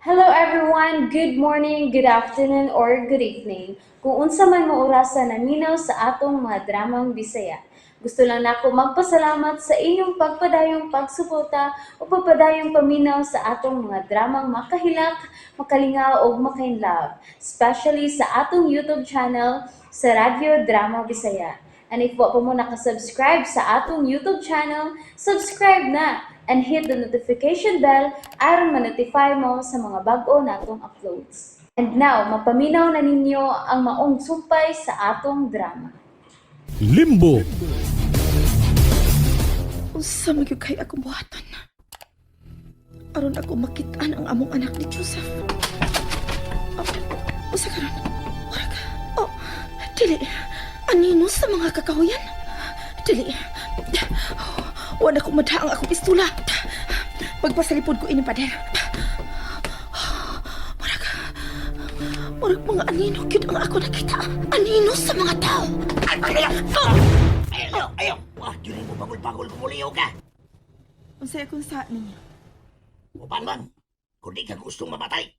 Hello everyone! Good morning, good afternoon, or good evening. Kung unsa man mo orasa naminaw sa atong mga dramang Bisaya. Gusto lang nako magpasalamat sa inyong pagpadayong pagsuporta o pagpadayong paminaw sa atong mga dramang makahilak, makalingaw ug makainlove, especially sa atong YouTube channel sa Radyo Drama Bisaya. And if wa pa mo nakasubscribe sa atong YouTube channel, subscribe na and hit the notification bell aron ma-notify mo sa mga bag-o natong uploads. And now, mapaminaw na ninyo ang maong sumpay sa atong drama. Limbo. Unsa man gyud kay akong buhatan? Aron ako makitaan ang among anak ni Joseph. Oh, unsa karon? Murag. Oh, dili. Anino sa mga kakahuyan? Dili. Wala ko madha ang akong pistula. Pagpasalipod ko ini pader. Murag. Murag mga anino gyud ang ako nakita. Anino sa mga tao. Ay, pagkaya! Ayaw, ayaw! Wah, dili mo bagol-bagol kumuliyo ka! Unsay akong sa ninyo? Uban man, kung di ka gustong mamatay.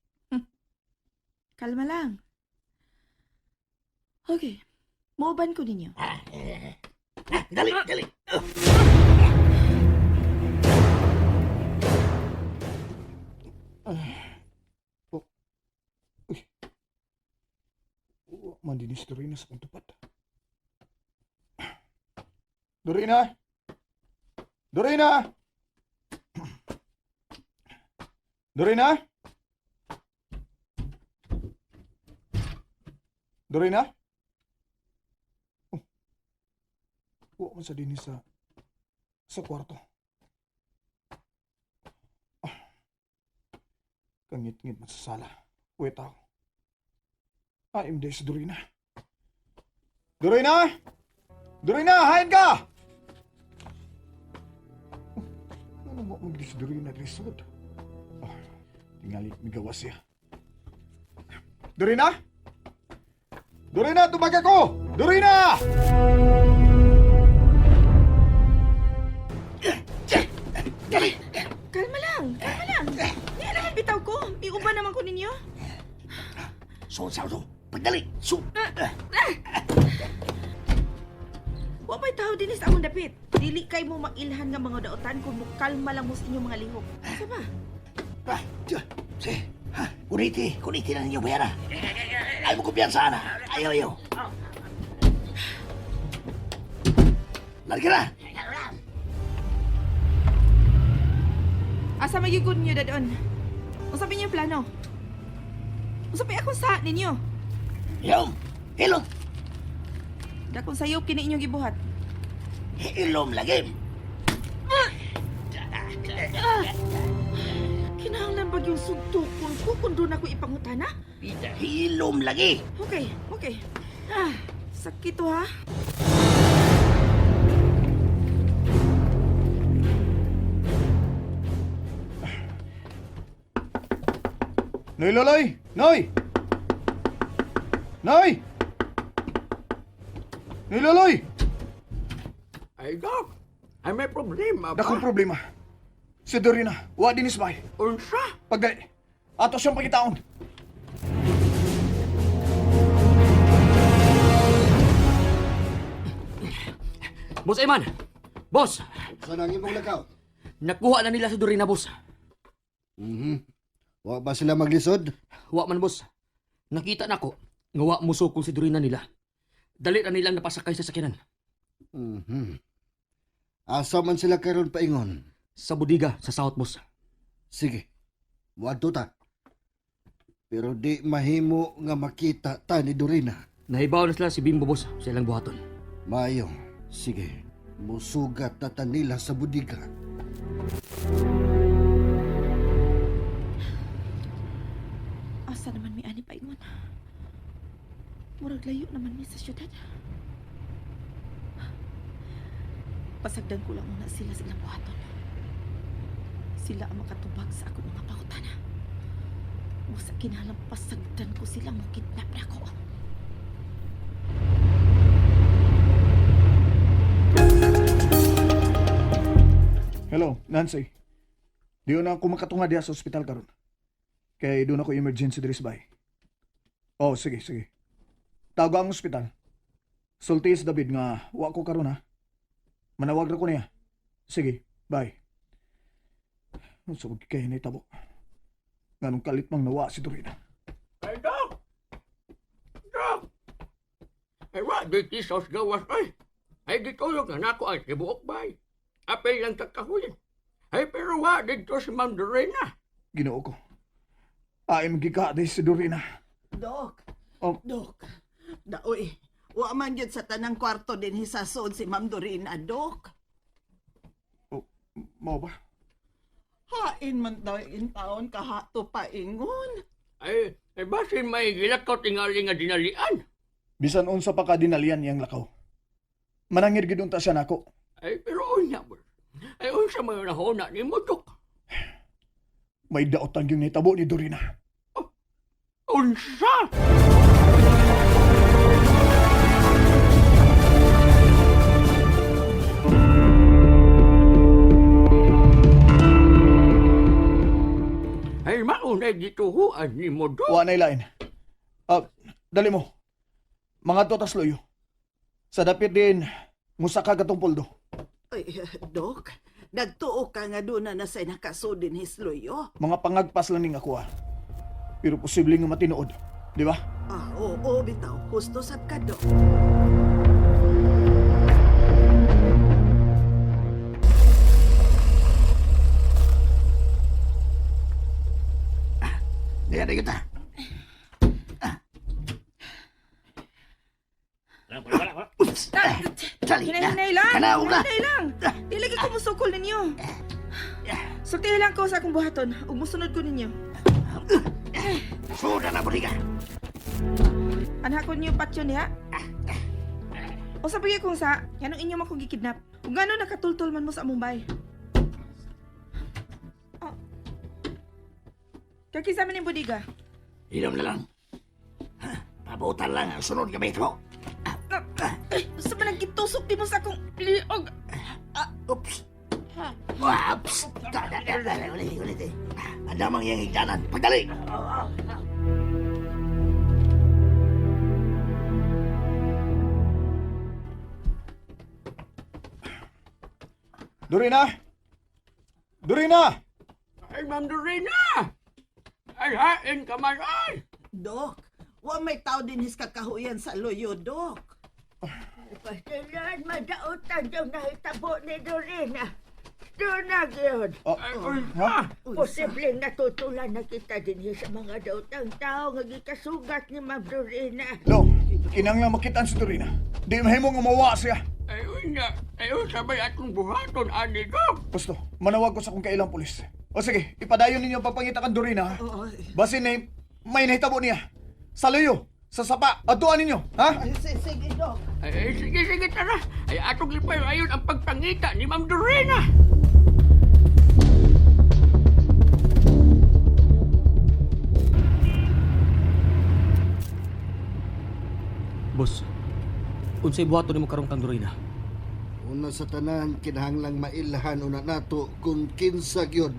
Kalma lang. Okay. Mauban ko ninyo. Ah, eh, ah, dali, dali. Oh. Wa man din si Dorina sa pagtupad. Dorina! Dorina! Dorina! Dorina? Oh. Wa man sa dinhi sa kwarto. Ah. Kangit-ngit man sa sala. Wait ako. Ay, hindi si Dorina. Dorina! Dorina, hain ka! Ano mo mag si Dorina diri sud? Ah, tingali migawas siya. Dorina! Dorina, tumag ako! Dorina! Dali! Kalma lang. Kalma lang. Niya naman bitaw ko. Iuban naman ko ninyo. So, so, so. Pagdali! So, Wa pa'y tao din sa among dapit. Dili kay mo mailhan nga mga daotan kung mukalma lang mo sa inyong mga lihok. Sa ba? ah, si, ha, kuniti, kuniti na ninyo bayara. Ay mo kumpiyansa na. Ayaw, ayaw. Larga na! Asa magyugod ninyo dadon? Unsa pa inyong plano? Unsa pa akong sa ninyo? Hilom! Hilom! Dakong sayop kini inyong gibuhat. Hilom lagi! Kinahanglan ba yung suntukon ko kung doon ako ipangutana? Hilom lagi! Okay, okay. Ah, sakit to ha. Noy, Loloy! Noy! Noy! Noy, Loloy! Ay, Doc! Ay, may problema ba? Dakong problema. Si Dorina, wa dinis bay. Unsa? Pagdali, ato siyang pagitaon. Boss Eman! Boss! Saan ang imong lakaw? Nakuha na nila si Dorina, boss. Mhm. Wa ba sila maglisod? Wa man, boss. Nakita nako nga wa musukol si Dorina nila. Dali na nilang napasakay sa sakyanan. Mhm. Asa man sila karon paingon? Sa budiga, sa South, boss. Sige. Muadto ta. Pero di mahimo nga makita ta ni Dorina. Nahibaw na sila si Bimbo, boss, sa ilang buhaton. Maayo. Sige. Musugat na ta nila sa budiga. Asa naman mi ani paingon? Murag layo naman mi sa syudad. Pasagdan ko lang muna sila sa ilang buhaton. Sila ang makatubag sa akong mga pangutana. Usa kinahanglan pasagdan ko sila mo kidnap na ako. Hello, Nancy. Di na ako makatunga diha sa ospital karon. Kay doon ako emergency diri sa bay. Oh, sige, sige. Tawag ang ospital. Sulti si David nga wa ko karon ha. Manawag ra ko niya. Sige, bye. Unsa man kay nahitabo? Nganong kalit mang nawa si Dorina. Ay, Dok! Dok! Ay, wa, di kisos gawas, ay. Ay, gitulog na nako ang tibuok bay. Apil lang kakahuyan. Ay, pero wa, dito si Ma'am Dorina. Ginoo ko. Ay magika si Dorina. Dok. Oh. Dok. Daoy. Wa man gyud sa tanang kwarto din hisasod si Ma'am Dorina, Dok. Oh, mao ba? Hain man daw in taon kahato paingon. Ay, ay, basin may gilakaw tingali nga dinalian. Bisan unsa pa ka dinalian niyang lakaw. Manangir gid unta siya nako. Ay, pero unya, boss. Ay, unsa may nahuna ni mo, Dok. May daotan yung nahitabo ni Dorina. Unsa? Ay, maunay gituhuan ni mo, Dok. Wa nay lain. Ah, dali mo. Mga to tas loyo. Sa dapit din, musaka katong poldo. Ay, Dok. Nagtuo ka nga doon na nasa'y nakasudin hisloyo. Mga pangagpas lang ning ako ah. Pero posible nga matinuod. Di ba? Ah, oo, bitaw. Husto sab ka, Dok. Dili na kita. Oops. Dali na. Hinay-hinay lang. Kanaog na. Hinay-hinay lang. Dili lagi ko musukol ninyo. Sultihi lang ko sa akong buhaton ug musunod ko ninyo. Suda na bodega. Anha ko ninyo patyon diha. O sa pagay kung sa, nganong inyo man kong gikidnap? Ug ngano nakatultol man mo sa among bay? Oh. Kakisa man ning bodega. Inom na lang. Ha, Pabutan lang ang sunod nga metro. Ay, sa man ang gitusok di mo sa akong liog. Oops. Oops. Dali, ulit, ulit eh. Ang damang iyang higdanan. Pagdali. Dorina! Dorina! Ay, Ma'am Dorina! Ay, hain ka man, ay! Dok, wa may tao din his kakahuyan sa loyo, Dok. Pastilan, madautan yung nahitabo ni Dorina. Doon na yun. Oh, Ay, ha? unsa? Posibleng natutulan na kita din sa mga dautang tao nga gikasugat ni Ma'am Dorina. Lo, kinanglang makitaan si Dorina. Di mahimo nga mawa siya. Ay, unya. Ay, unsa may atong buhaton, ani, Dok? Gusto, manawag ko sa akong kailang pulis. O sige, ipadayon ninyo ang pagpangita kan Dorina. ha? Oo. Basin na may nahitabo niya. Sa luyo, sa sapa, atuan ninyo, ha? Ay, sige, Dok. Ay, ay, sige, sige, tara. Ay, atong ipayo ayon ang pagpangita ni Ma'am Dorina. Boss, unsay buhaton nimo karon kang Dorina? Una sa tanan kinahanglang mailhan una nato kung kinsa gyud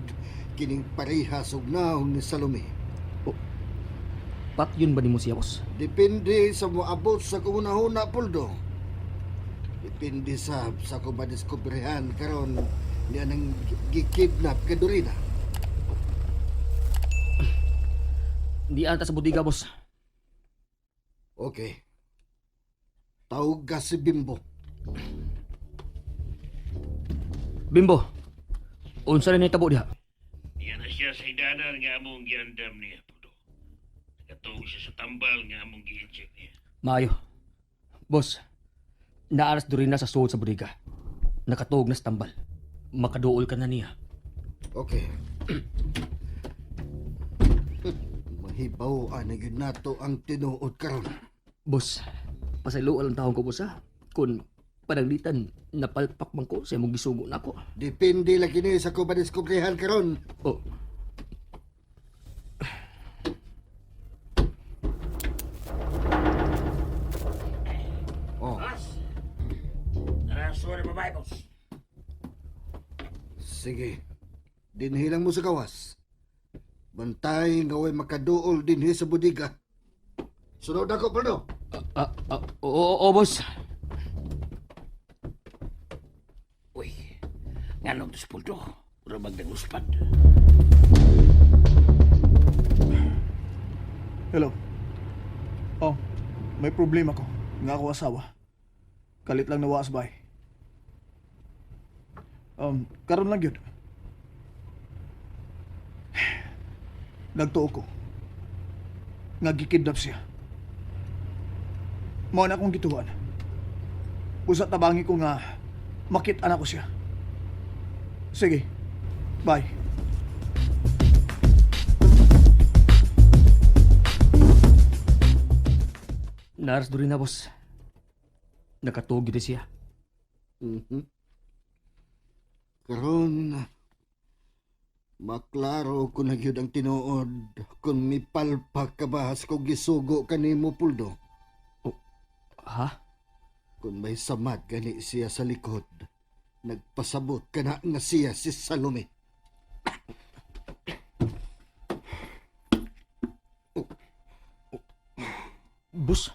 kining parehas og naong ni Salome. Patyon ba nimo siya, boss? Depende sa moabot sa kunahuna puldo. Depende sa sa kung madiskubrehan karon ni anang gikidnap kay Dorina. Di anta sa bodega, boss. Okay. Tawag ka si Bimbo. Bimbo, unsa na nahitabo diha? Diyan na siya sa hidanan nga among giandam niya, Pudo. Nakatuog siya sa tambal nga among gi-check niya. Maayo. Boss, naaras Dorina sa suod sa bodega. Nakatuog na sa tambal. Makaduol ka na niya. Okay. Mahibaw na gyud nato ang tinuod karon. Boss, pasayloan lang taon ko, boss, ha? Kung pananglitan, napalpak man ko sa imong gisugo nako. Depende lagi ni sa kung madiskubrehan karon. Oh. Oh, Tara, sorry, babae, boss. sige. Dinhilang mo sa gawas. Bantay nga way makaduol dinhi sa bodega. Sunod ako, Poldo. Ah, ah, oo, oo, boss. Uy, nganong to si Puldo? Mura bag uspad. Hello. Oh, may problema ko. Nga ako asawa. Kalit lang nawaas bay. Karon lang yun. Nagtuo ko. Nga gikidnap siya. Mao na akong gituan. Usa tabangi ko nga makit-an ako siya. Sige. Bye. Naras Dorina, boss. Nakatuog yun siya. Karon, maklaro ko na gyud ang tinuod kung mipalpak ka ba sa kong gisugo kanimo, Puldo. Ha? Kung may samad gani siya sa likod, nagpasabot ka na nga siya si Salome. Boss,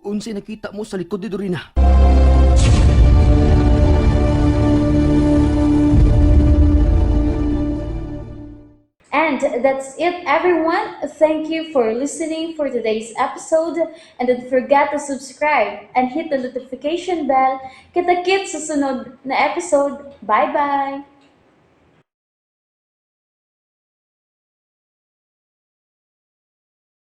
unsay nakita mo sa likod ni Dorina? And that's it, everyone. Thank you for listening for today's episode. And don't forget to subscribe and hit the notification bell. Kita-kits sa sunod na episode. Bye-bye!